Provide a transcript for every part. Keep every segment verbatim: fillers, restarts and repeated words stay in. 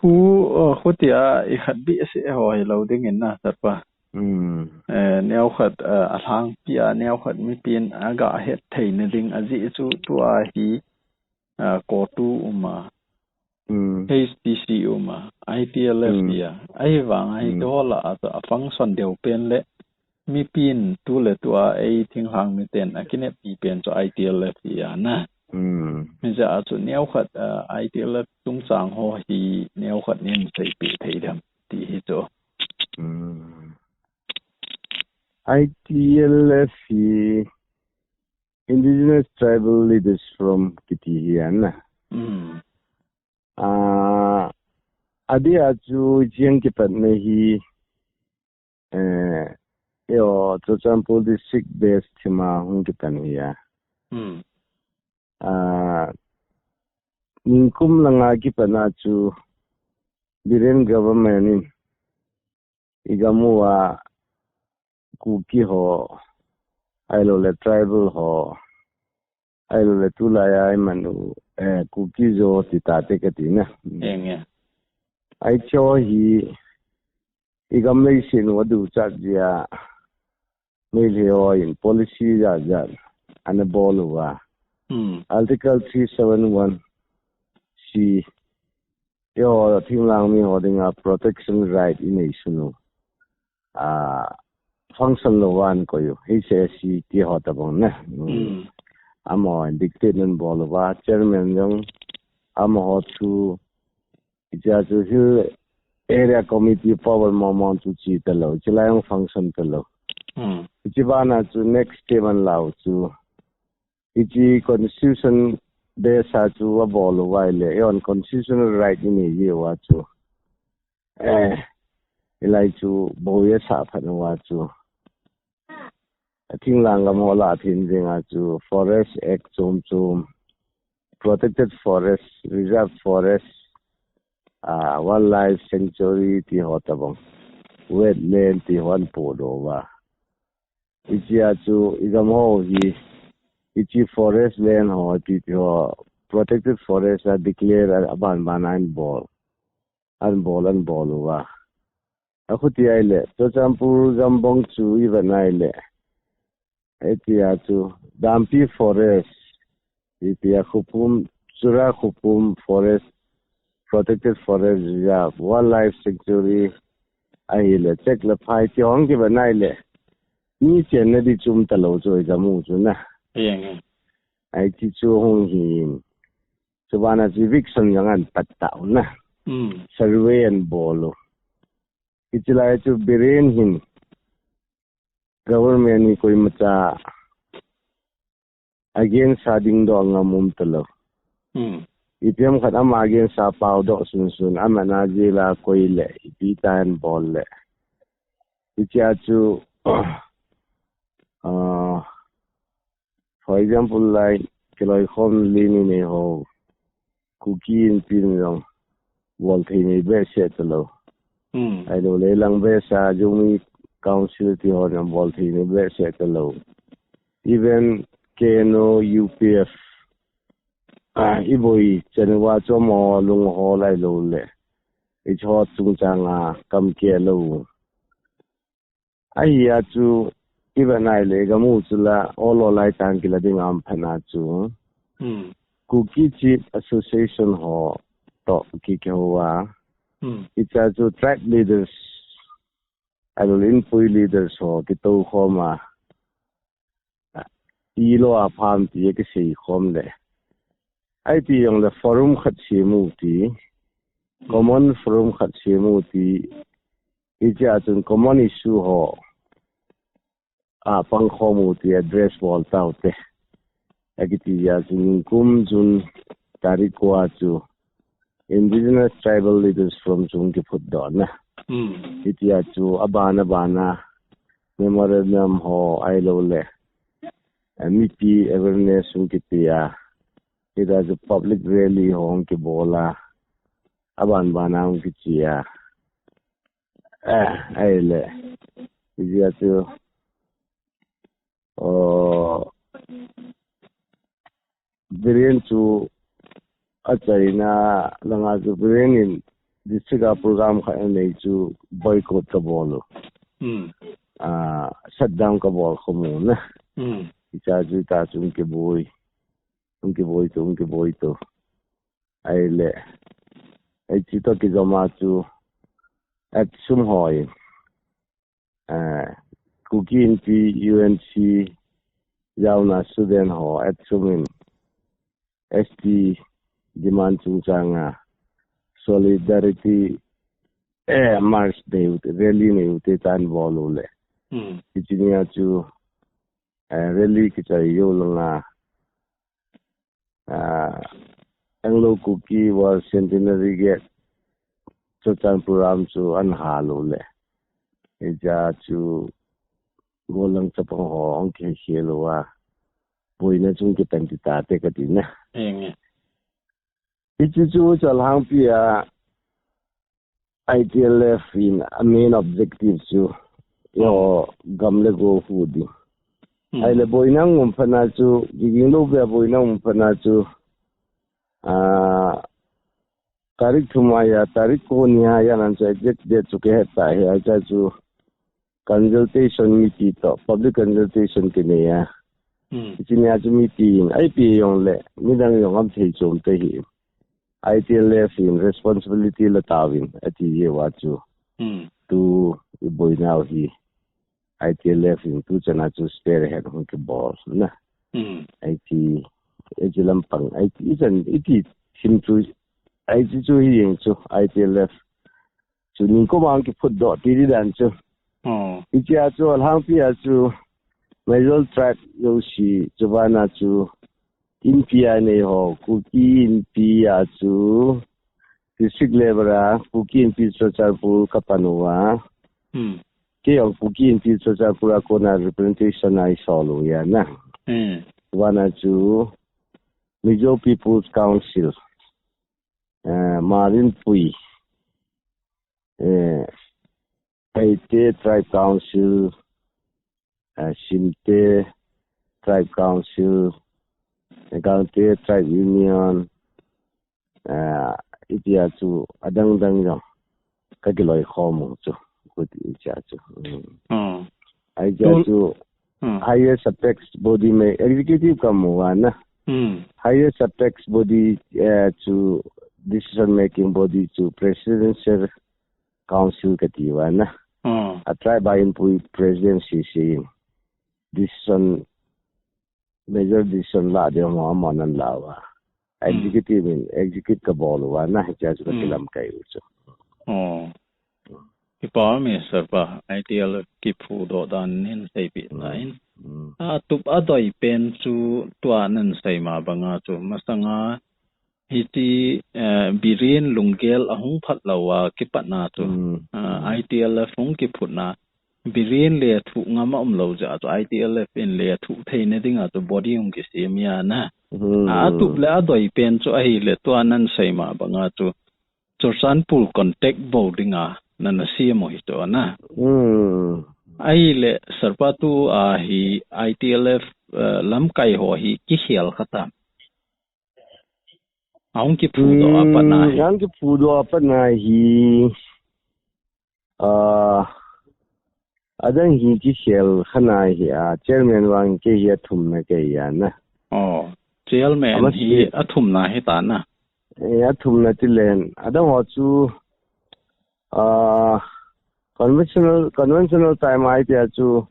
Khu, uh, khutia i khat bih a si ho hi lo ding in na, Sir pa. Hmm. Eh, neo khat, uh, a lhangpi a, neo khat mipin a ga het thei na ding a ji chu tua hi, uh, COTU um a, Hmm. H T C um a, I T L F Hmm. hi a. Ahi vang ahi Hmm. tu ho la a, a function deu pen le mipin tu le tua ei thinglhang miten a kineppi pen chu I T L F hi a na. Hmm. Hijeh a chu neo khat, uh, I T L F chungchang ho hi neo khat nin seipeh thei dem ti hi chu. Hmm. I T L F hi Indigenous Tribal Leaders Forum kiti hi a na. Hmm. Ah, adeh a chu hiche a kipatna hi, eh, eiho, Churachandpur district base thim a hung kipan hi a. Hmm. Ah, nikum langa kipatna chu Biren government in i gam uva Kuki ho, ahilou le tribal ho, ahilou le tulai a i man u, eh, Kuki Zo ti tate kati na. Eng e. Hiche ho hi i gam leiset u a duchat jeh a Meitei ho in policy jat jat ana bol uva. Hmm. Article three seven one C, eiho thinglhang mi ho dinga protection right i neisun u, ah, function lou van koi u, H S C ti ho tabang na. Hmm. Hmm. Amaho in dictate ana bol uva, chairman jong amaho thu, hichea chu Hill Area Committee power mong mong chu che talou, chulai jong function talou. Hmm. Hiche bana chu next step ana la u chu, hiche constitution base a chu abol uva ahile, eiho constitutional right i nei jeh uva chu, eh, hilai chu boi asah phat uva chu, a thinglhang gam ho lah a thim jeng a chu Forest Act chom chom, Protected Forest, Reserve Forest, ah, Wildlife Sanctuary ti ho tabang, Wetland ti ho ana podoh uva. Hichea chu i gam ho hi, hiche forest land ho ti ti ho, protected forest a declare a, aban ban a ana bol, ana bol, ana bol uva. Akhuti ahile, Churachandpur gam bang chu i vet na ahile, hitia chu Dampi Forest, hitia Khoupum, Chura Khoupum Forest, Protected Forest Reserve, Wildlife Sanctuary, ahile Chek le Phai ti ho kivet na ahile, mi chenna di chu um talou chu i gam u chu na. Eng e. Hiche chu hung hin. Chubana chu eviction jong ana pat tau na. Hmm. Survey ana bol u. Hiche lai chu Biren hin government hi koimacha against a dingdoh ngam um talou. Hmm. Ipi ham khat ama against a paodoh sunsun, aman a jail a koi le, ipi tah ana bol le. Hichea chu, ah, for example, like, kiloikhom len i nei ho, Kuki Inpi in jong bol thei nei behseh talou. Hmm. Ahilou le lang behseh a Zomi Council ti hon jong bol thei nei behseh talou. Even K N O, U P F, ah, i boi chan uva chu amaho lung hol ahilou le, hiche ho chungchang a kam keh lou. Ahia chu, i vet na ahile, i gam u chu la, ol ol lai tah a kila ding a um phat na chu. Hmm. Kuki Chief Association ho toh kikihou a. Hmm. Hichea chu tribe leaders, ahilou le Inpui leaders ho kitou khom a. Ilo a pham ti a kisei khom le. Ahi ti jong le forum khat sem u ti. Common forum khat sem u ti. Hichea chun common issue ho a pang khom u ti address bol tau te. Akiti jeh a chu nikum June tarik ko a chu Indigenous Tribal Leaders Forum chu hung kiphut doh na. Hmm. Hitia chu aban aban a memorandum ho ahilou le, eh, mipi awareness hung kipe a. Hitia chu public rally ho hung kibol a. Aban ban a hung kiche a. Eh, ahile. Hitia chu, oh, Biren chu achaina langa chu Biren in district a program khat anei chu boycott kabol u. Hmm. Ah, shutdown kabol khom u na. Hmm. Hiche chu ta chu hung kiboi. Hung kiboi to, hung kiboi to. Ahile, hiche toh kijom a chu ATSUM hon, eh, Kuki Inpi U N C jaona student ho ATSUM in S T demand chungchang a solidarity, eh, march nei u te, rally nei u te tin abol u le. Hmm. Hiche nia chu, eh, rally kichai jou lang a, ah, Anglo Kuki War Centenary Gate, Churachandpur lam chu ana hal u le. Hiche a chu gollang chapang ho hung kikhel uva, boina chu hung kipan ti tate kati na. Enge. Hiche chu chalhangpi a I T L F in a main objective chu, yo, gam le go hu ding. Hmm. Ahile boina hung um phat na chu, kiging lou pia boina hung um phat na chu, ah, tarik thum a ya, tarik ko ni a ya nan chu exact date chu kihe ta hi, ahi chu consultation meeting toh, public consultation kinei a. Hmm. Hiche nia chu meeting, ahi pi jong le, midang jong ham thei chom te hi. I T L F in responsibility la tauvin, ati jeh uva chu. Hmm. Tu i boina u hi. I T L F in tu chan a chu spearhead hung kibol na. Hmm. Ahi ti, ahi ti lampang, ahi ti chan, ahi ti sim chu, ahi ti chu hi jeng chu, I T L F. Chu nikum a hung kiphut doh ti di dan chu. Oh. Hiche a chu, alhangpi a chu, Mizo tribe jouse, chu bana chu, Inpi a nei ho, Kuki Inpi a chu, district level a, Kuki Inpi Churachandpur kapan uva. Hmm. Kei jong Kuki Inpi Churachandpur a kona representation a i sol u ahi na. Hmm. Chu bana chu, Mizo People's Council, eh, Marinpui, eh, Paite Tribe Council, eh, Simte Tribe Council, eh, Gangte Tribe Union, eh, itia chu adang dang jong kakiloi khom u chu, kut itia chu. Hmm. Hmm. Ahi tia chu, hmm, highest apex body mai executive kamu uva na. Hmm. Highest apex body, eh, chu decision making body chu presidential council kati uva na. Hmm. A tribe a inpui president sese in decision, major decision la ding ho amahon alah uva. Hmm. Executive in execute kabol uva na, hitia chu, hmm, kakilamkai u chu. Oh. Kipa um e Sir pa, I T L F kiphudoh dan nei seipeh tan. Hmm. Atup adoi pen chu tua nei sei ma banga chu masanga Hiti, eh, Biren lunggel ahung phat lou a kipat na chu, hmm, eh, I T L F hung kiphut na, Biren lethuh ngam a um lou jeh a chu I T L F in lethuh theina dinga chu body hung kisem a na. Hmm. Atup le adoi pen chu ahile tua nei sei ma banga chu Churachandpur contact bol dinga nei na sem u hi chu na. Hmm. Ahile Sir pa tua hi I T L F, eh, lamkai ho hi kikhel kha tam. Ahung kiphudoh a pat na hi. Hmm, ahung kiphudoh a pat na hi. Ah, adang hi kikhel kha na hi a, chairman vang kei hi athumna kei a na. Oh, chairman hi athumna hi ta na. Eh, athumna ti len. Adang ho chu, ah, conventional, conventional time a itia chu,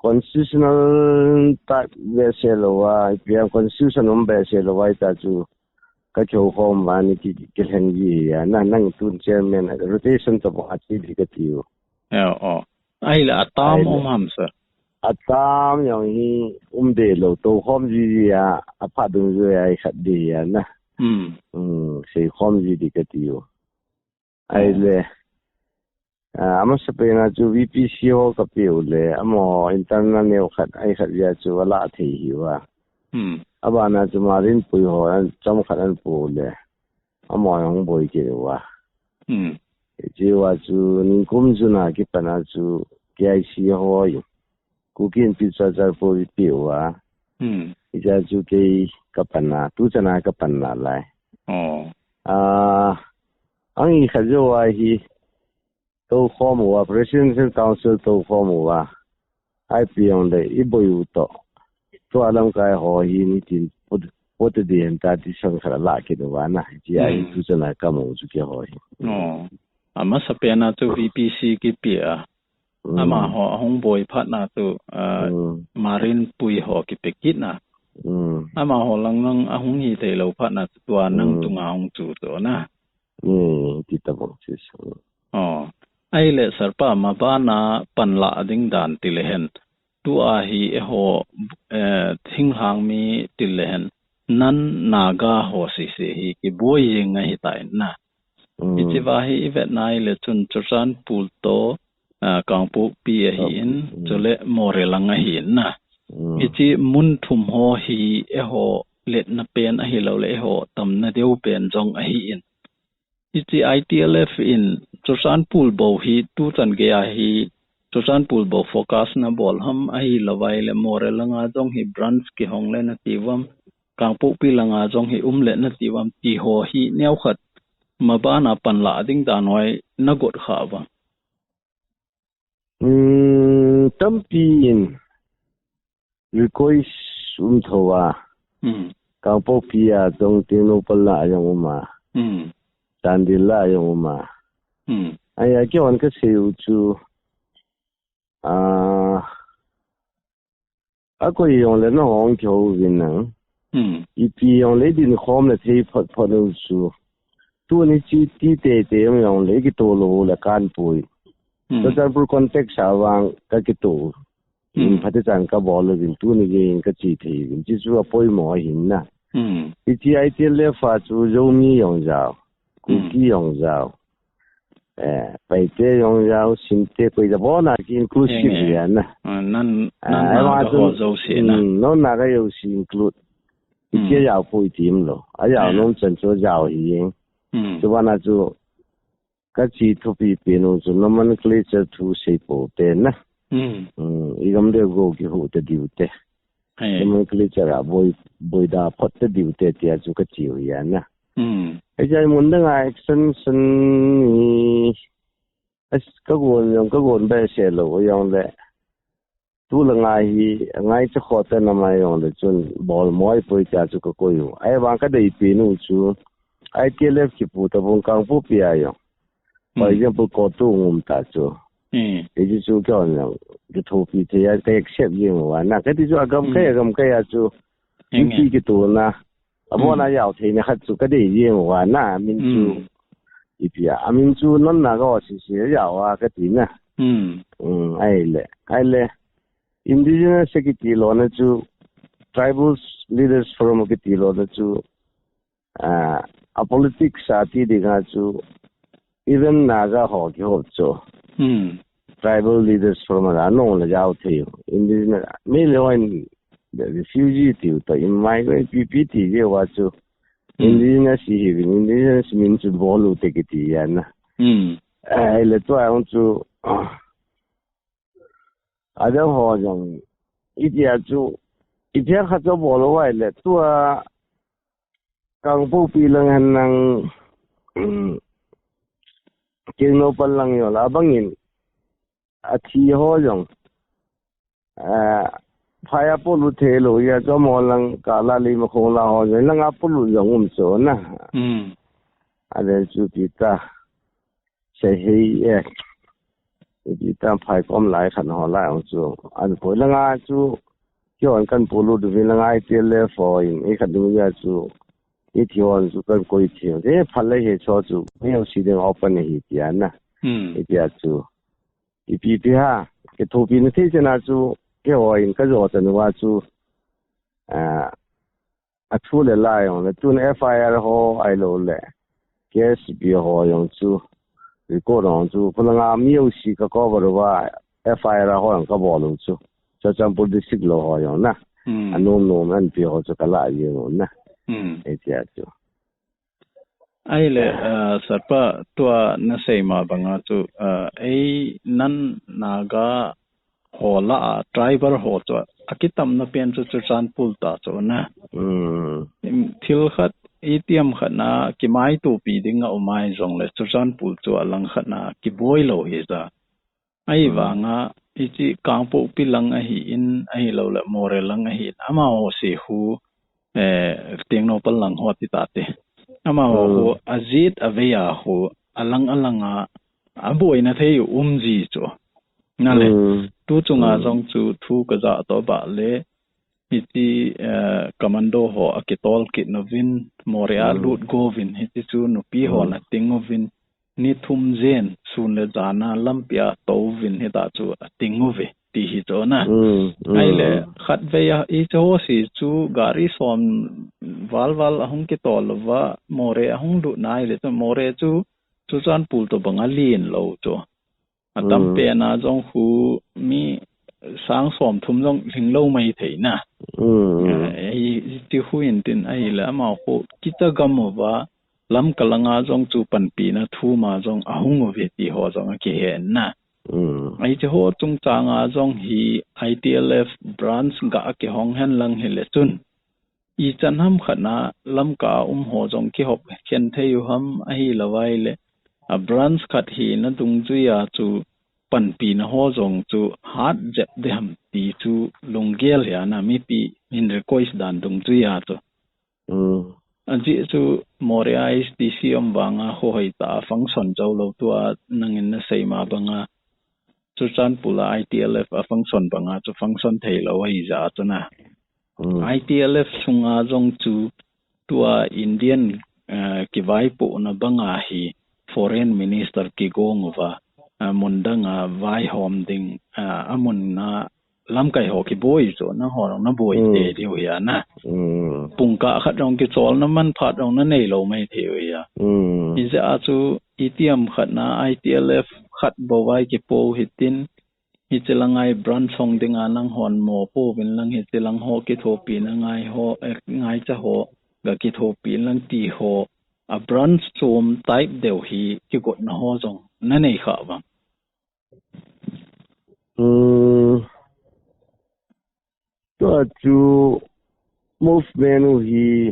constitutional type behseh lou a, ipi ham constitution um behseh lou a, itia chu ka kihou khom uva ni ki, ki, kilhen ji a, na, nang tun chairman, rotation toh bang a che di kati u. Eh, oh. Ahile atam um ham sir? Atam jong hi um deh lou, tou khom ji ji a, aphat dungjuia ikhat di a na. Hmm. Hmm, sei khom ji di kati u. Ahile, ah, amasapen a chu V P C ho kapeh u le, amaho internal neo khat, ahi khat jeh a chu alah thei hi uva. Hmm. Abana chu Marinpui ho, an chomkhat an pu u le, amaho hung boi kit uva. Hmm. Hiche uva chu nikum June a kipat a chu K I C ho in Kuki Inpi Churachandpur ipeh uva. Hmm. Hiche a chu kei kapan a, tuchan a kapan nalai. Oh. Ah, Ang i khat jou a hi, tou khom uva, Presidential Council tou khom uva. Ai pi jong le, i boi u toh. Tua lamkai ho hi ni tin, pot, pot di hen ta ti sang khat la ki do va na. Ti ai Hmm. tu chana ka mo chu ki ho hi. Oh. Amasa pen a chu V P C kipe a. Hmm. Amaho ahung boi phat na chu, ah, Hmm. Marin Pui ho kipe kit na. Hmm. Amaho lang lang ahung hi thei lou phat na chu tua nang Hmm. tunga hung chu to na. Hmm, ti ta bang chu. Oh. Ai le Sarpa ma bana pan la ding dan ti le hen. Tua hi eiho, eh, thinglhang mi ti le hen. Nan Naga ho sisi hi kiboi jing ahi tai na. Mm. Hichi va hi i vet nai le chun Churachandpur to, ah, Kangpokpi ahi in, Kangpokpi, mm. Chule Moreh lang ahi in na. Mm. Hichi mun thum ho hi eiho letna pen ahi lou le eiho tamna deu pen jong ahi in. Hichi I T L F in Churachandpur bou hi tu chan gei a hi Churachandpur bou focus na bol ham ahi lou vai le Moreh langa jong hi branch kihong le na ti vam. Kangpokpi langa jong hi um le na ti vam ti ho hi neo khat ma bana pan la ding dan hoi na got kha vam. Hmm, tampi in request um tho a. Hmm. Kangpokpi a jong Tengnoupal la jong um a. Hmm. Chandel la jong um a. Hmm. Ai a kihon ka sei u chu. Ah, a koi jong le na hong kihou vin nang. Hmm. Ipi jong le din khom le thei phot phot u chu. Tuni chi ti te te jong le kito lou le kan pui. Hmm. Churachandpur context a vang ka kito. Hmm. In phat chan ka bol le vin tuni gei in ka chi thei vin. Chi chu a poimo ahin na. Hmm. Hichi I T L F a chu Zomi jong jao. Kuki jong jao. Eh, Paite jong jao, Simte koi ja bona ki inclusive ya na. Ah, nan, ah, nan ai na wa ka tu, ho jouse na. Hmm, non na ka jouse include. Hmm. Hichi jao pui tim lo. A jao nom chan chu jao hi jeng. Hmm. Chu bana chu ka chi thupi pen u chu nomenclature thu sei pou te na. Hmm. Hmm, i gam le go kihu te diu te. Hai. Nomenclature a boi, boi da phot te diu te tia chu ka chi u ya na. Hmm. Ai jai mun dang a extension ni as ka gon jong ka gon ba se lou jong le. Tu la ngai hi, ngai cha kho te na mai jong le chun bol moi poi tia chu ka koi u. Ai vang ka dei pen u chu I T L F kipu ta bung Kangpokpi a jong. For example, ko tu ngum ta chu. Hmm. Hichi chu kyo na, kithopi thei a, ka accept jeng u a na. Ka ti chu agam kai, agam kai a chu. Henge. Ipi kitu na. Abona jao thei na khat chu ka dei jeng u a na. Min chu. Hmm. Ipi a. Amin chu non na ka o si si jao a ka ti na. Hmm. Hmm, ai le. Ai le. Indigenous kiti lo na chu. Tribal Leaders Forum kiti lo na chu. Ah, a politics a ti ding a chu even Naga ho kihop chu. Hmm. Tribal leaders from a nong la jao thei. Indigenous, mi le wan the refugee ti u ta in migrant P P ti je wa chu. Hmm. Indigenous hi hi indigenous min chu bol u te kiti ya na. Hmm. Ai le tua ang chu, ah, Adang ho jong, itia chu, itia khat chu bol u vai le, tua Kangpokpi lang hen nang, um, Tengnoupal lang jong la bang in, athi ho jong, ah, phai a polut thei lou, ya chu mo lang ka la li ma khong la ho jong, lang a polut jong um chu na. Hmm. Aden chu ti ta. Sei hei e. Ipi tam phai kom lai khat ho lai ang chu. An poi langa chu. Kio an kan polut uvin langa I T L F ho in. I khat ding ya chu. I thi hon chu kan koi thi. E phat le he cho chu. Mi ang si ding open hi ti an na. Hmm. Ipi a chu. Ipi pi ha. Ke thopi na thei chena chu. Ke ho in ka jo chan wa chu. Ah, a thu le la jong le, tun F I R ho ahilou le, K S P ho jong chu, record ho chu, khulanga mi jouse ka cover uva, F I R ho jong ka bol u chu, Churachandpur district lo ho jong na, hmm, a nom nom an pi ho chu ka la jeng u na, hmm, e tia chu. Ahile, ah, Sarpa tua na sei ma banga chu, ah, ei nan Naga ho lah a, tribal ho chu, a kitamna pen chu Churachandpur ta chu na. Hmm. Im, thil khat itiham khat na kimaitopi ding a um ahi jongle Churachandpur chu alang khat na kiboi lou hi ja. Ahi vanga, hiche Kangpokpi lang ahi in, ahilouleh Moreh lang ahi in, amaho se khu, eh, Tengnoupal lang ho ti tate. Amaho khu, ajet avei a khu, alang alang a, aboina thei u um ji chu. Nale, tu chunga jong chu thu kaja to ba le, hiche, eh, commando ho akitol kit uvin, Moreh a lut go uvin, hiche chu nupi ho na ting uvin, ni thum jen, sun le jan a lampi a tou uvin hita chu ating uve, ti hi chu na. Ahile, khatvei a, hiche ho se chu gari som val val ahung kitol uva, Moreh ahung lut na ahile chu, Moreh chu, Churachandpur to banga len lou chu. Atam pen a jong khu mi sang som thum jong lhinglou mai thei na. Eh, hi, hiche khu in tin ahile amaho khu kicha gam uva, Lamka langa jong chu panpina thum a jong ahung uve ti ho jong akihen na. Hiche ho chungchang a jong hi I T L F branch ga akihong hen lang hile chun, ichan ham khat na Lamka a um ho jong kihop khen thei u ham, ahilou ahile, a branch khat hina dungjui a chu panpina ho jong chu hat jep ding ham ti chu lunggel hi a na, mipi min request dan dungjui a chu. Ajeh chu Moreh a H D C um vanga hoitah a function jou lou, tua nangin nasei ma banga Churachandpur a I T L F a function banga chu function thei lou ahi ja chu na. I T L F sunga jong chu tua Indian, eh, kivaipohna banga hi foreign minister kigong uva, eh, mun dang a vaihom ding, eh, amun na lamkai ho kiboi chu, nangho jong naboi te diu hi a na. Pungkah khat jong kicholna manphat jong nanei lou mai thei u hi a. Hijeh a chu itiham khat na I T L F khat bou a kipo u hitin, hiche lang a branch hong ding a nanghon mopo uvin lang, hiche lang ho kithopina ngai ho, eh, ngaicha ho ga kithopi in lang ti ho, a branch chom type deu hi kigotna ho jong nanei kha vang. Hmm. Tua chu movement u hi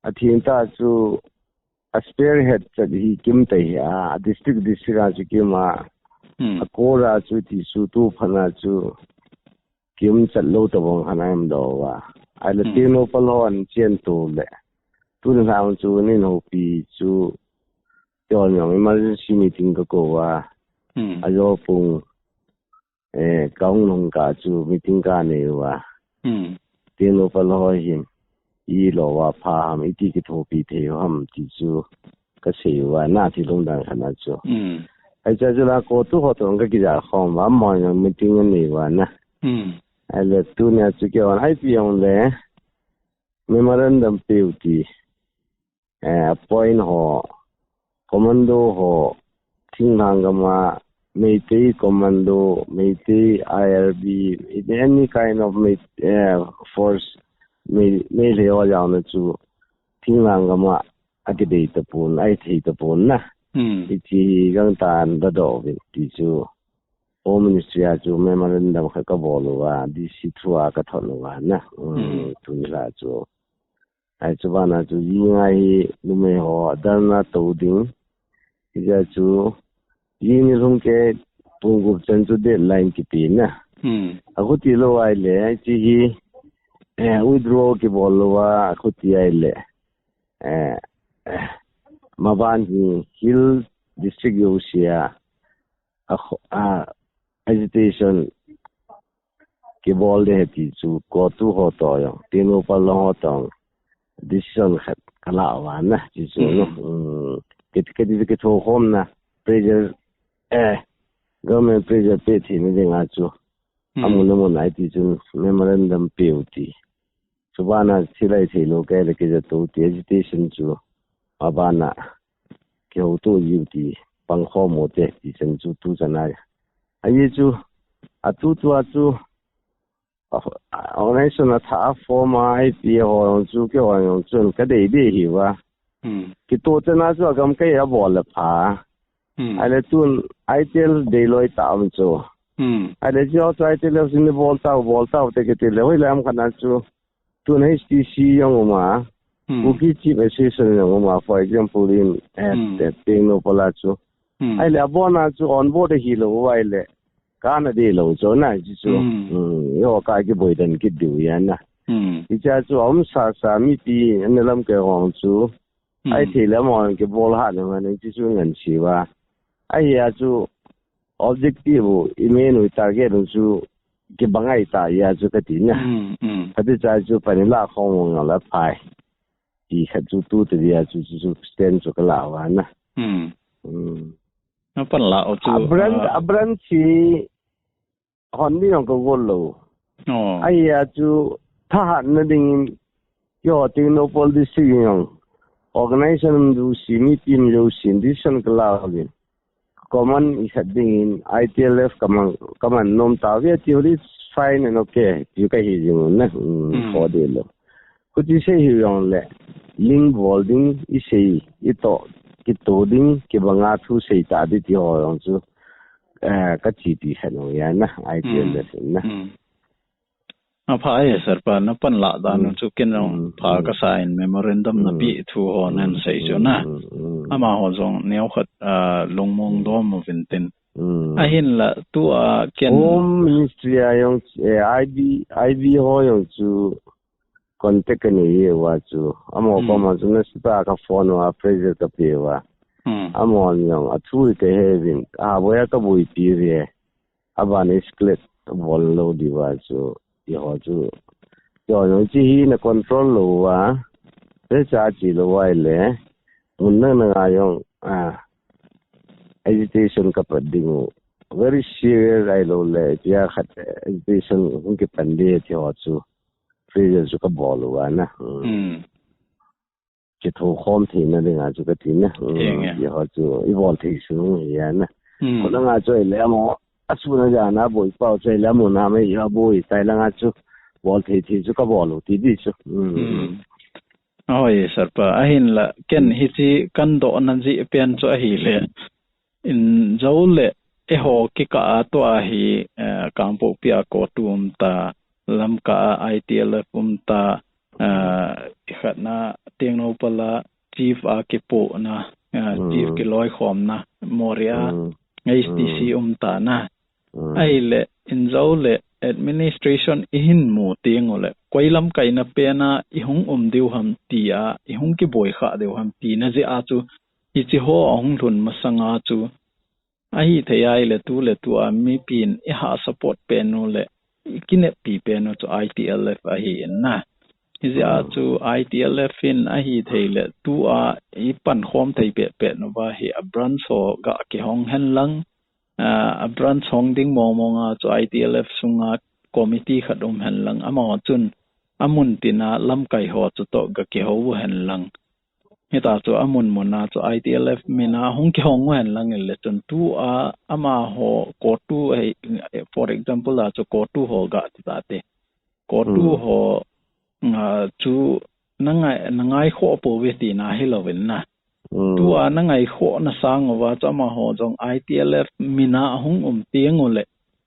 atheng tah chu a spearhead chat hi KIM tai hi a, district district a chu KIM a, a core a chu ti chu tu phat na chu KIM chat lou tabang khat a um lou va. Ahile Tengnoupal ho an chen tu le, tuni lang chu nin hopi chu, tua jong emergency meeting kakou va. Ajo pung, eh, kahung nung kah chu meeting kanei uva. Tengnoupal ho hin ilou va pha ham, iti kithopi thei u ham ti chu kasei uva, na thilung dan khat na chu. Hiche chu la CoTU ho toh kakija khom uva, amaho jong meeting anei uva na. Ahile tunia chu keihon ipi jongle memorandum peu ti, eh, point ho, commando ho, thinglhang gam a Meitei commando, Meitei I R B, any kind of Mei-, eh, force, Mei-, Meitei ho jaona chu thinglhang gam a akidei tapon, ahithei tapon na. Hiche hi gangtah in ladoh uvin ti chu Home Ministry a chu memorandum khat kabol uva, D C through a kathot uva na. Tuni la chu. Ahi chu bana chu jing a hi numei ho dharna tou ding. Hijeh chu jing ni lhung kei pung gup chan chu deadline kipe na. Akhuti lou ahile, hiche hi, eh, withdraw kibol louva, akhuti ahile, eh, eh, maban hi Hill District jouse a, a, a agitation kibol ding ahi ti chu CoTU ho toh jong, Tengnoupal lang ho toh jong decision khat kalah uva na, ti chu, no. Kiti, kiti, kithokhomna, pressure, eh, government pressure pe theina dinga chu, amun amun a iti chun memorandum peu ti. Chubana thil ahithei lou kei le kei ja tou ti agitation chu abana kihouto jiu ti pangkhom u te ti chan chu tu chan a. Ahi chu atutua chu organization athah a form a I P ho jong chu keiho jong chun kadei dei hiuva. Kitoh chan a chu agam kei abol le pha. Ahile tun I T L deiloi tah um chu. Ahile chu chu I T L sin bol tau, bol tau te kiti le hoilam khat na chu. Tun H T C jong um a. Hmm. Kuki Chief Association jong um a, for example, in, eh, Hmm. eh, Tengnoupal a chu. Hmm. Ahile abon a chu on board ahilou uva ahile. Kana deilou chu na, hichu chu. Hmm. Hmm. Eiho ka kiboi den kit diu ahi na. Hmm. Hiche a chu aum sasa mipi ana lamkai ho chu. Hmm. Ahithei le amahon kibol hat le man hichu chu ngan siva. Ahi a chu objective u, i main u, i target u chu kibang ahi ta ahi a chu kati na. Hmm, hmm. Kati cha chu pan i la khom u ngal a phai. Ti khat chu tu te dia chu, chu, chu stand chu ka la uva na. Hmm. Hmm. Na pan la u chu, A branch, ah, a branch hi hon ni jong ka gol lou. Oh. Ahi a chu thahatna dingin keiho Tengnoupal district jong organization um jouse, mipi um jouse in decision ka la uvin. Command i khat dingin I T L F ka man, ka man nom tauve ti hu le fine and okay. Ti ka hi jing u na, um, Hmm. kho de lou. Khuti sei hi jong le, link bol ding, i sei, i toh, kito ding, kibang a thu sei ta di ti ho jong chu, eh, ka chi ti khat u ahi na, I T L F Hmm. na. Hmm. A pha e, Sir pa, na pan la dan Hmm. u chu ken jong Hmm. pha Hmm. ka sa in memorandum na Hmm. pi thu ho nan Hmm. sei chu na. Hmm. Hmm. Amaho jong neo khat, ah, lungmong Hmm. dom uvin tin. Hmm. Ahinla tua ken Home Ministry a jong, eh, I B, I B ho jong chu contact ka nei uva chu. Amaho Hmm. koma chu nasatah a ka phone uva, pressure ka pe uva. Hmm. Amahon jong athu hi ka he uvin. A boi a ka boipi uve. Aban escalate bol lou diuva chu, eiho chu. Eiho jong hiche hi na control lou uva, hiche a che lou uva ahile, mun dang dang a jong, ah, agitation ka pat ding u. Very serious ahilou le, tia khat, eh, agitation hung kipan ding ti ho chu. Pressure chu ka bol uva na. Hmm. Hmm. Kitho khom theina dinga chu ka ti na. Hmm, Henge. Eiho chu i bol thei sung hi a na. Hmm. Kho dang a chu ahile amaho, a suna jana boi pau chu ahile amun a mai a boi tai lang a chu bol thei thei chu ka bol u ti di chu. Hmm. Hmm. Ahoi, Sir pa. Ahinla, ken Hmm. hiche kan dohna jeh pen chu ahile. In jou le eiho kikah a tua hi, eh, Kangpokpi a COTU um ta, Lamka a I T L F um ta, eh, khatna Tengnoupal a chief a kipohna, eh, chief Mm. kiloikhomna, Moreh a Mm. H T C Mm. um ta na. Mm. Ahile, in jou le administration i hin mu teng u le, koi lamkaina pen a i hung um diu ham ti a, i hung kiboi kha diu ham tina jeh a chu, hiche ho ahung lhun masang a chu, ahithei a ahile tu le tu a mipin i ha support pen u le, i kineppi pen u chu I T L F ahi in na. Hijeh a Mm. chu I T L F in ahithei le tu a i pankhom thei pet pet uva hi a branch ho ga kihong hen lang, ah, a branch hong ding mong mong a chu I T L F sunga committee khat um hen lang, amaho chun amun tin a lamkai ho chu toh ga kihou u hen lang. Hita chu amun mun a chu I T L F min a hung kihong u hen lang in le chun tu a amaho COTU hei, for example a chu COTU ho ga ti ta te. COTU Hmm. ho, ah, chu na ngai, na ngai khoh pouve tina hilou in na. Hmm. Tu a na ngai khohna sang uva chu amaho jong I T L F min a ahung um teng u le,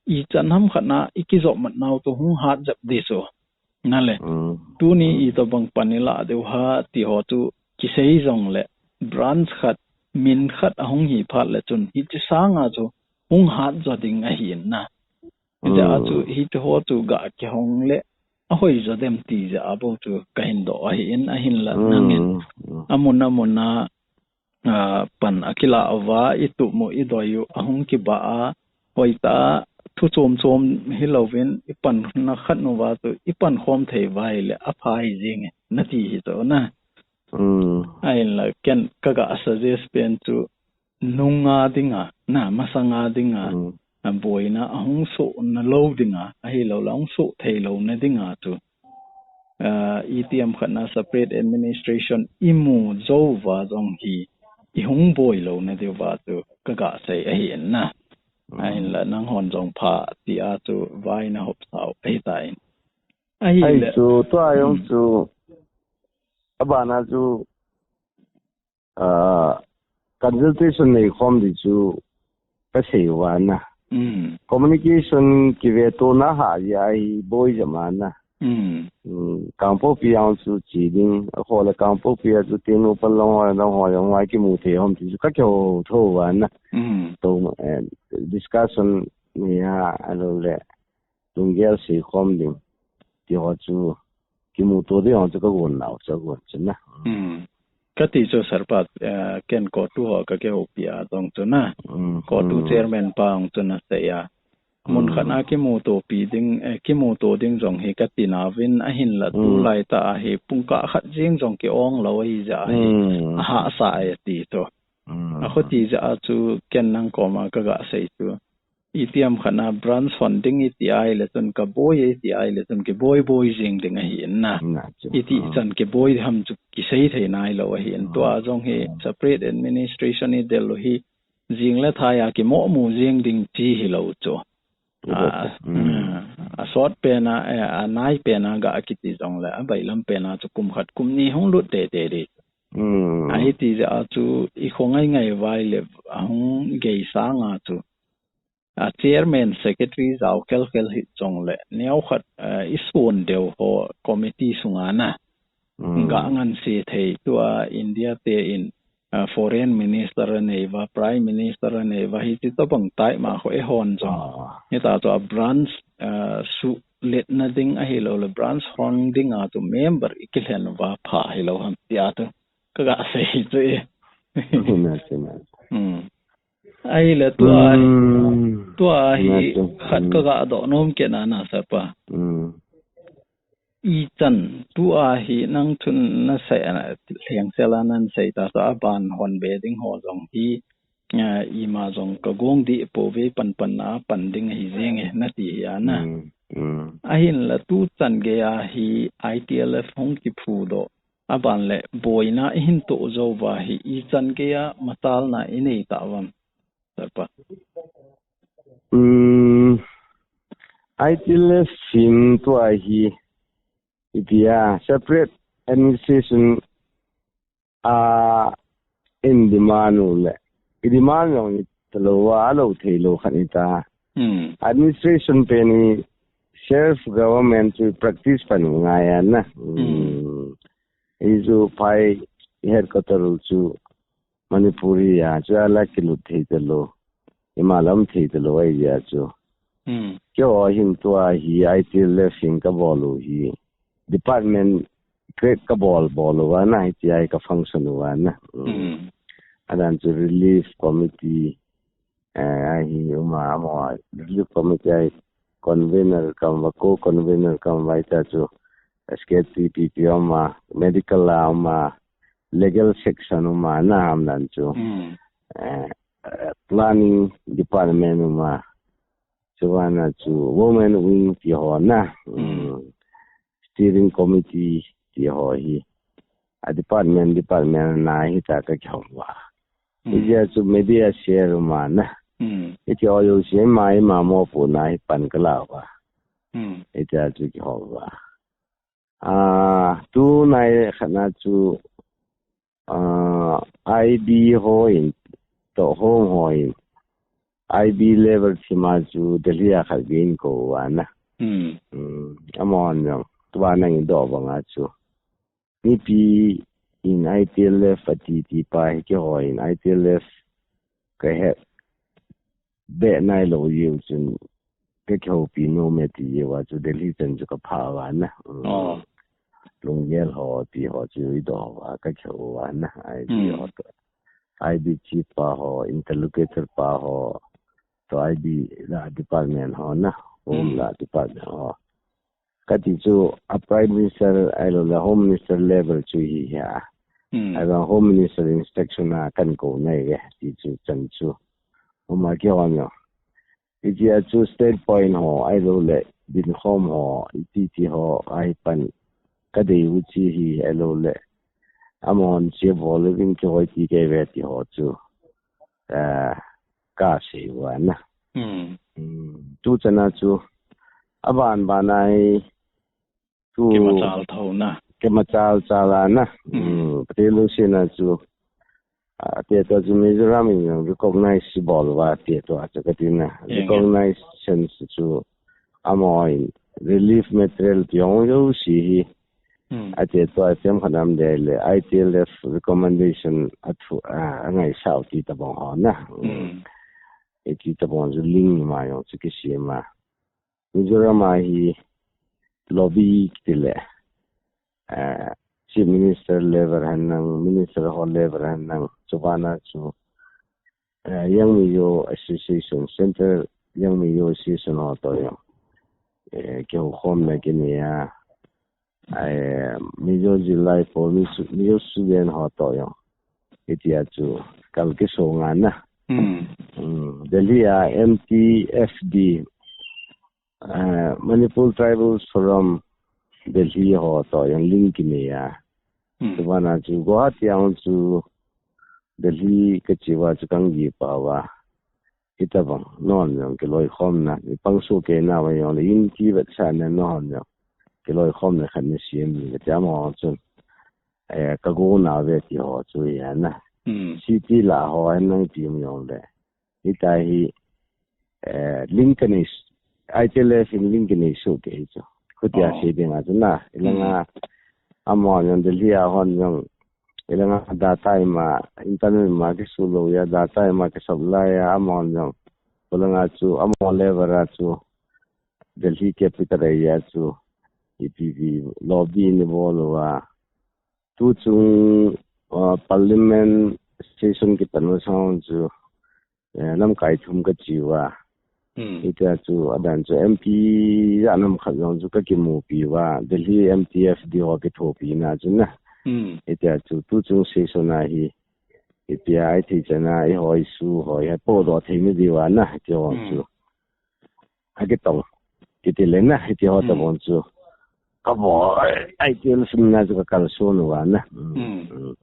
i chan ham khat na i kijop mat nau chu hung hat jep di chu. Na le, Hmm. tuni Hmm. i tobang pan i la diu ham ti ho chu kisei jong le, branch khat, min khat ahung hi phat le chun hiche sang a chu hung hat jo ding ahi in na. Hijeh a chu, Hmm. hiche ho chu ga kihong le, ahoi jo dem ti jeh a bou chu ka hin doh ahi in, ahin la Hmm. nangin. Hmm. Amun amun a, ah, pan a kila uva, i tup u, i doi u, ahung kiba a, hoitah a, thu chom chom hilou vin, i pan na khat uva chu, i pankhom thei uva ahile, aphai jing e, na ti hi chu na. Hmm. Ahin la, ken ka ga suggest pen chu, nunga dinga, na masanga dinga, Hmm. a boina ahung soh na lou dinga, ahilou le ahung soh thei lou na dinga chu, ah, itiham khat na separate administration i mu jou uva jong hi, i hung boi lou na diu va chu ka ga sei ahi in na. Hmm. Ahin la nanghon jong pha ti a chu vai na hop sau ahi ta in. Ahi Ahi le chu, tua jong Hmm. chu, abana chu, ah, consultation nei khom di chu ka sei uva na. Mm. Communication kivetona ha jeh a hi boi jama na. Hmm. Hmm, Kangpokpi a chu che ding, akhoh le Kangpokpi a chu Tengnoupal lang ho, lang ho, lang ho kimu thei ham ti chu ka kihou thou va na. Hmm. To, eh, discussion ni a, ahilou le, lunggel seikhom ding ti ho chu kimuto ding ho chu ka gon nau chu ka gon chu na. Hmm. Ka ti chu Sir pa, eh, ken COTU ho ka kihoupi a jong chu na. Hmm. COTU, hmm, chairman pa jong chu na sei a. Mun khat a kimutopi ding, eh, kimuto ding jong hi ka ti nauvin, ahinla tulai tah a hi pungkah khat jeng jong ki-ong lou ahi jeh a hi, a hahsa e ti chu. A khuti jeh a chu ken nang koma ka ga sei chu. Itiham khat a branch hon ding iti ahile chun ka boi e, iti ahile chun kiboi boi jeng ding ahi in na. Iti chan kiboi ham chu kisei thei nailou ahi in. Tua jong hi separate administration i del u hi jing le thai a kimoh mu jeng ding chi hilou chu. A, a sot pen a, eh, a nai pen a ga kiti jong le, a bailam pen a chu kum khat kum ni hung lut tete ding. Hmm. Ahi ti jeh a chu i kho ngai ngai vai le, a hung gei sang a chu. A chairman secretary jao khel khel hi jong le, neo khat, eh, i sun deu ho committee sunga na. Hmm. Ga ngan se thei tua India te in, ah, foreign minister a nei va, prime minister a nei va, hichi tobang tai ma ho e hon jong. Ah. Hita chu a branch, ah, suhletna ding ahilou le branch hon ding a chu member i kilhen va pha hilou ham tia chu ka ga sei chu e. Na chu na. Hmm. Ahile tua, hmm, tua hi na chu, khat ka ga doh nom kit na na Sir pa. Hmm. Ichan tua hi nang chun na sei a, lhengsel a nan sei ta sa a ban hon be ding ho jong hi, eh, ima jong ka gong dih pouve, pan pan na pan ding ahi jeng e na ti hi a na. Mm, mm. Ahinla tu chan gei a hi I T L F hung kiphu doh, a ban le boina i hin toh jou va hi ichan gei a machalna i nei ta uvam. Sir pa. Um, I T L F hin tua hi, itia separate administration a in demand u le, i demand jong i talou a, a lou thei lou khat ni ta. Hmm. Administration pen hi self government chu practice pan u ngai a na. Hmm. Hmm. Hi chu phai headquarter u chu Manipur hi a, chu a la kilut thei talou, ima lam thei talou ahi a chu. Hmm. Keiho hin tua hi I T L F hin ka bol u hi, department create ka bol bol u va na, I T I ka function u va na. Hmm. Hmm. Adan chu relief committee, eh, ahi uma, amaho relief committee ahi convener ka um va, co-convener ka um va, ita chu S K T P P um a, medical a um a, legal section um a, na ham dan chu. Hmm. Eh, eh, planning department um a. Chu vana chu women wing ti ho na. Hmm. Hmm. Steering committee ti ho hi. A department, department na hi ta ka kihou va. Hmm. Ijia chu media share um a na. Hmm. Iti ho jouse ima, ima mopohna hi pan ka la va. Hmm. Ijia chu kihou va. Ah, tunai khat na chu, ah, I B ho in, toh home ho in, I B level thima chu Delhi a khat gei in kou va na. Hmm. Hmm, amahon jong, tua nang i doh banga chu. Mipi in I T L F a ti ti pa hi keiho in I T L F ka he be nailou jeh u chun ka kihoupi nom e ti jeh uva chu Delhi chan chu ka pha uva na. Oh. Lunggel ho ti ho chu i doh uva ka kihou uva na. I B, hmm, ho to. I B chief pa ho, interlocutor pa ho, to I B la department ho na, home, hmm, la department ho. Kati chu a Prime Minister ahilou le Home Minister level chu hi hi a. Hmm. Ahivang Home Minister inspection a kan kou nai ve ti chu chan chu. Homa kihon lo. Ijia chu standpoint ho ahilou le dinkhom ho, iti ti ho ahi pan ka dei u chi hi ahilou le. Amahon chia bol le vin kihoi ti kei ve ti ho chu. Eh, ka sei uva na. Hmm. Hmm. Tu chana chu, aban ban a hi, tu kimachal tho na. Kimachal chal a na. Hmm. Hmm. Pathen lungset na chu, ah, tia tua chu Mizoram in jong recognize bol uva tia tua chu ka ti na. Eng, eng. Recognition chu amaho in relief material ti jong jouse hi, hmm, ati tua chemkhat nam dei le I T L F recommendation a thu, a, angaisau ti tabang ho na. Hmm. Iti tabang chu link ma jong chu kisem a. Mizoram a hi lobby kiti le, eh, Chief Minister level hen lang, Minister ho level hen lang, chubana chu, eh, Young Mizo Association, Central Young Mizo Association ho toh jong, eh, kihoukhomna kinei a, eh, Mizo Zillai Pawl, Mizo, Mizo student ho toh jong, hitia chu kal kisong a na. Hmm. Hmm, Delhi a M T F D, eh, Manipur Tribal Forum Delhi ho toh jong link kinei a. Hmm. Chubana chu Guwahati a chu Delhi kache uva chu kangeh peh uva, hitabang non jong kiloikhomna, ipang soh kei nauva jong le unity vetsahna non jong kiloikhomna khat nei sem ding kati, amaho chun, eh, kago nau ve ti ho chu hi a na. Hmm. City lah ho hen lang ti um jong le, hitia hi, eh, link kanei, I T L F in link kanei soh kei chu. Khutia, oh, sei ding a chu na, ilang a, hmm, amaho jong Delhi a hon jong, ilang a data ima, internet ima kisu lou a, data ima kisupply a, amaho jong, ilang a chu, amaho level a chu, Delhi capital area chu, ipi ipi lobby nei bol uva, tuchung, ah, parliament session kipan u sang chu, eh, lamkai thum kache uva. Hmm. Hitia chu, adan chu M P jat nam khat jong chu kakimupi uva, Delhi M T F D ho kithopina chu na. Hmm. Hitia chu, tuchung session a hi, ipi a ithei chan a, eiho issue ho hi podoh thei nadiu a na, hiti ho, hmm, chu akitong kiti le na, hiti ho, hmm, tabang chu kabol, I T L F sung na chu kakalson uva na. Hmm. Hmm. Hmm.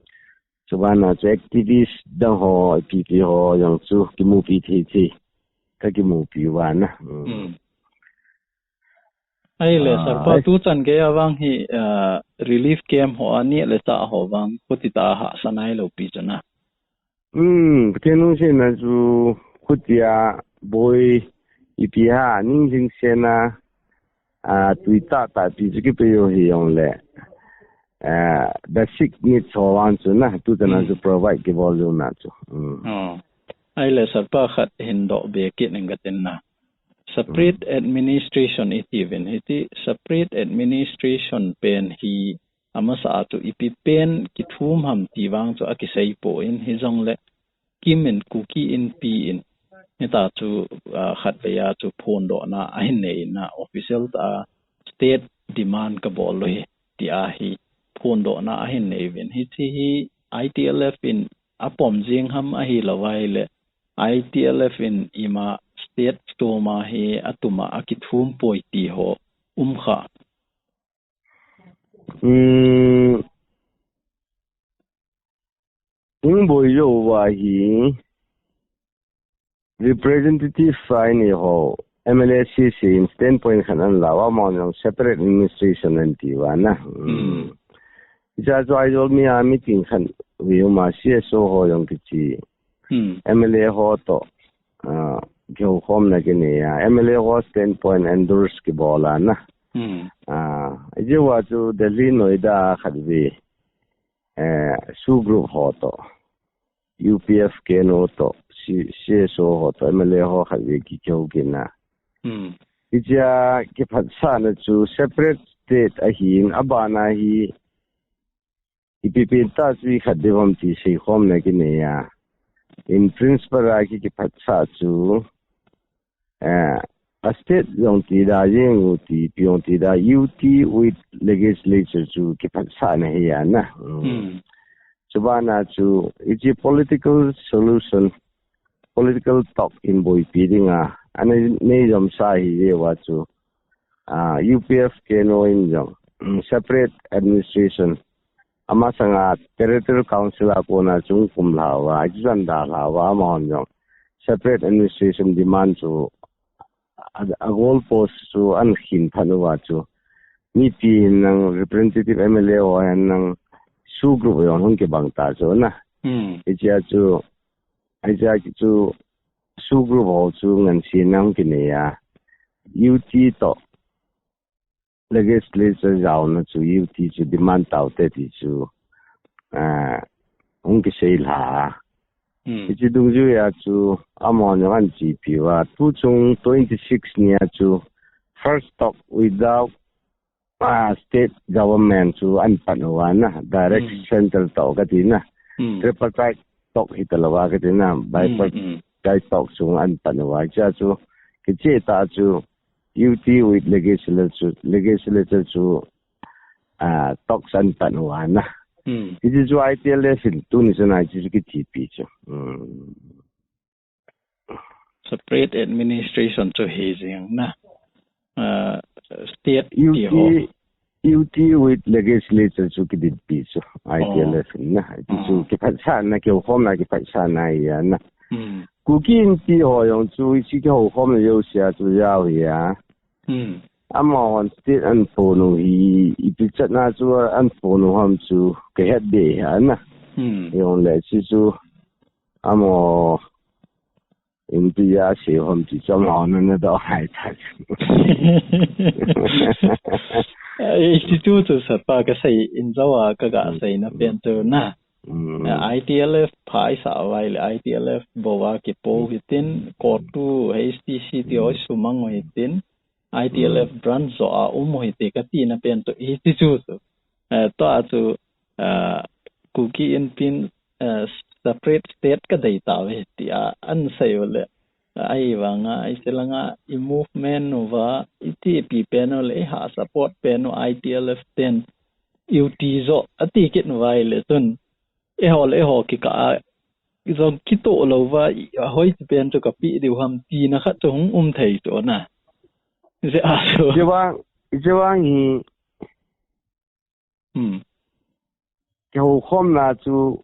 Chubana chu activist dang ho, ipi ipi ho jong chu kimupi thei thei kakimupi uva na. Hmm. Hmm. Ahile, ah, Sir pa, ai, tuchan gei a vang hi, ah, relief camp ho a neh le chah ho vang, khuti tah a hahsa nailou pi chu na. Hmm, Pathen lungsetna chu khutia boi ipi ham, ning lhingsetna, ah, tui tah tah pi chu kipe u hi jong le, ah, basic needs ho vang chu na, tuchan a, hmm, chu provide kibol jouna chu. Hmm. Oh. Ahile, Sir pa, khat hin doh be kit ning katin na. Separate, hmm, administration iti uvin, hiti separate administration pen hi amasa a chu ipi pen kithum ham ti vang chu akisei poi, hijongle KIM in, Kuki Inpi in, hitia chu, ah, khatvei a chu phondohna ahin nei in a, official tah a state demand kabol u ahi, tia hi phondohna ahin nei uvin. Hiche hi I T L F in apom jing ham, ahilou vai le I T L F in ima state stomp a hi atum a akithum poi ti ho um kha. Hmm. Hung boi jou uva hi representative a inei ho, M L A C C in standpoint khat ana la uva, amahon jong separate administration anati uva na. Hmm. Hmm. Hiche chu Aizawl mi a meeting khat ve uma, C S O ho jong kiche. Hmm. M L A ho toh, ah, kihoukhomna kinei a, M L A ho standpoint endorse kibol a na. Hmm. Ah, hiche uva chu Delhi, Noida khat ve, eh, SoO group ho toh, U P F K N O toh, C-, C S O ho toh, M L A ho khat ve ki kihou kit na. Hmm. Hiche a kiphatsahna chu separate state ahin, abana hi ipi pen tah chu ikhat diu ham ti seikhomna kinei a. In principle a ki, kiphatsah chu, eh, a state jong ti da, jeng u ti, pi jong ti da, U T with legislature chu kiphatsahna hi a na. Hmm. Hmm. Chubana chu, hiche political solution, political talk in boipi dinga, ana nei jomsa hi jeh uva chu, ah, U P F K N O in jong, mm, separate administration, amasanga Territorial Council a kona chung kum lhauva, achuchan da lhauva, amahon jong separate administration demand chu a, a goal post chu ana khin phat uva chu, mipi hin lang, representative M L A ho hin lang, SoO group jong hung kibang ta chu na. Hmm. Hiche a chu, hiche a chu SoO group ho chu ngansi nang kinei a, U T toh, legislature jaona chu U T chu demand taute ti chu, ah, hung kisei lha. Hmm. Hiche dungjuia chu amahon jong ahin chepi uva, tuchung twenty-six nia chu first talk without, ah, state government chu ahin pan uva na, direct Hmm. central talk kati na. Hmm. Tripartite talk hitalouva kati na, Hmm, hmm. bipartite talk chu ahin pan uva. Hichea chu, kicheh tah chu, U T with legislature, legislature chu, ah, talks ahin pan uva na. Hmm. Hiche chu I T L F in tuni chana hiche chu kichepi chu. Hmm. Separate administration chu hijeng na. Ah, state U T, ti ho. U T with legislature chu kidinpi chu. I T L F Oh. in na. Hiche chu Oh. kiphatsahna, kihoukhomna kiphatsahna ahi na. Hmm. Kuki Inpi ho jong chu hiche kihoukhomna jousea chu jao ahi a. Hmm. Amahon state ahin phon u hi, ipi chatna chu ahin phon u ham chu kahet deh ahi na. Hmm. Jongle hiche chu amaho Inpi a sei u ham ti chu amahon ana doh ngai ta chu. Eh, hiche chu chu sir pa kasei in jouva kaga Hmm. seina pen chu na. Hmm. Eh, I T L F phaisah uva ahile, I T L F bou a kipo Hmm. hitin, COTU, H T C ti ho Hmm. sumang u hitin, I T L F Hmm. branch joh a um u hite katina pen chu hiche chu chu. Eh, tua chu, eh, Kuki Inpin, eh, separate state kadei tauve tia ahin sei u le. Ahivanga, hiche langa i movement uva, i chepi pen u le, i ha support pen u I T L F ten, U T joh, ati kit uva ahile chun. Eiho le eiho kikah a, jong kitoh louva, i, ahoiche pen chu kapeh diu ham, tina khat chu hung um thei chu na. Hiche a chu. Hiche vang, hiche vang hi, Hmm. kihoukhomna chu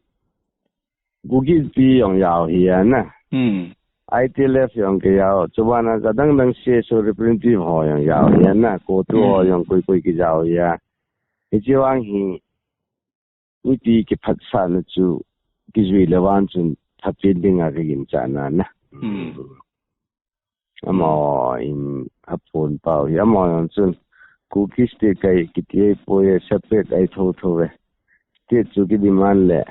Kuki Inpi jong jao ahi na. Hmm. I T L F jong kijao. Chubana adang dang C S O representative ho jong jao ahi na. COTU ho Hmm. jong koi koi kijao ahi. Hiche vang hi, mipi kiphatsahna chu kijui le vang chun phapen dinga kaginchatna na. Hmm. Amahon aphon pau hi, amahon chun Kuki State kahi kiti ahipoi, separate ahi thotho ve. State chu kidemand le,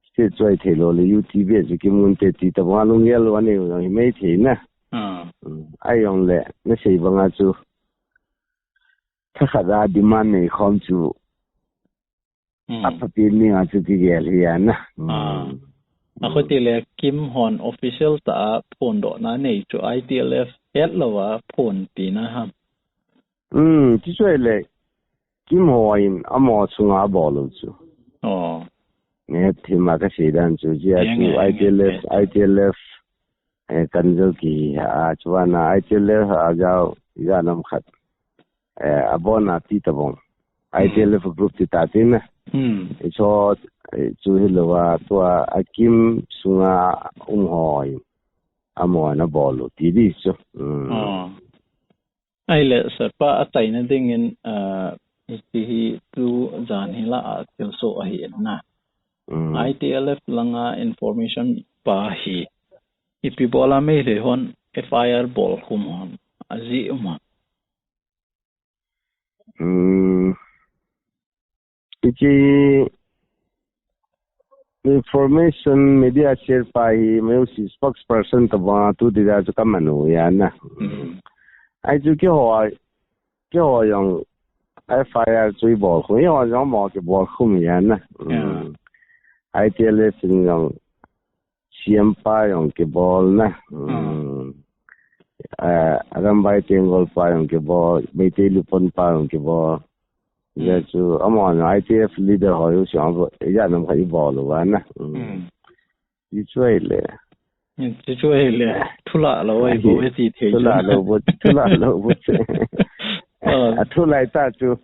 state chu ahi thei lou le, U T beh chu kimun te ti tabang a lunggel lou anei u jong hi maithei na. Ah. Hmm. Ahijongle, nasei banga chu, thakhat a demand nei khom chu, Hmm. aphapen dinga chu kigel ahi na. Ah. Hmm. Akhuti le Kim hon official tah a phondohna nei chu I T L F hetlouva phon tina ham. Hmm, ti chu ahile Kim hon amaho chunga abol u chu. Oh. Nge thima kasei dan chu, hichea chu Eng, eng, I T L F, eng. I T L F, eh, kan jao kihi a, chubana I T L F a jao, ijat ham khat. Eh, abona ti tabang. Hmm. I T L F group ti ta tin na. Hmm. Hicho, eh, chu hilouva, tua a Kim sunga um ho hi, amahon abol u ti di chu. Hmm. Oh. Ahile, sir pa, achaina dingin, ah, hiche hi tujan hi lah a thilsoh ahi na. Mm. I T L F langa information pa hi, ipi bola Meitei hon F I R bol khum hon, ajeh um a. Mm. Hiche information media share pa hi, meusi spokesperson tabang a tu dida chu kaman u ahi na. Mm. Ahi chu keiho, keiho jong F I R chu ibol khum, keiho jong mo kibol khum ahi na. Yeah. Mm. I T L F in jong C M pa jong kibol na. Mm. Mm. Eh, Arambai Tenggol pa jong kibol, Meitei Lupon pa jong kibol. Hmm. Hijeh chun, amahon I T F leader ho jouse, ijat ham khat ibol uva na. Hmm. Hmm. Hichu ahile. Hmm, hichu ahile. Thulah lou ahi bou e ti thei chu. Thulah lou bou, thulah lou bou chu. Ah. Athu lai tah chu,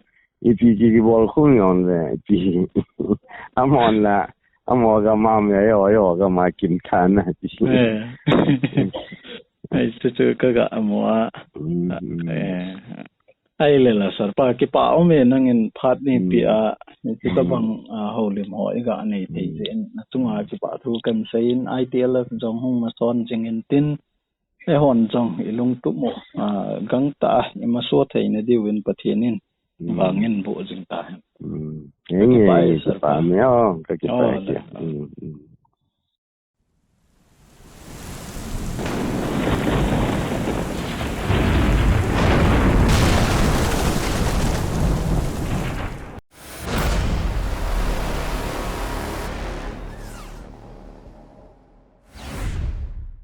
ipi ki, kibol khum jongle, ipi. Amahon la, amaho gam a mi, eiho, eiho gam a kim tha na, ipi. Eh. Ai, chu chu kaga mu a. Hmm. Eh. Ahile la, sir pa, kipa um e, nangin phat neipe a, hmm, hiche tabang, ah, houlim ho iga nei thei jeh in, achunga kipa thu kahin sei in, I T L F jong hung mason jing in tin, eihon jong ilungtup u, ah, gangtah a imaso theina diuvin Pathen in Vangin bu jing ta. Kipah e, sir. Kipah me o, ka kipah e.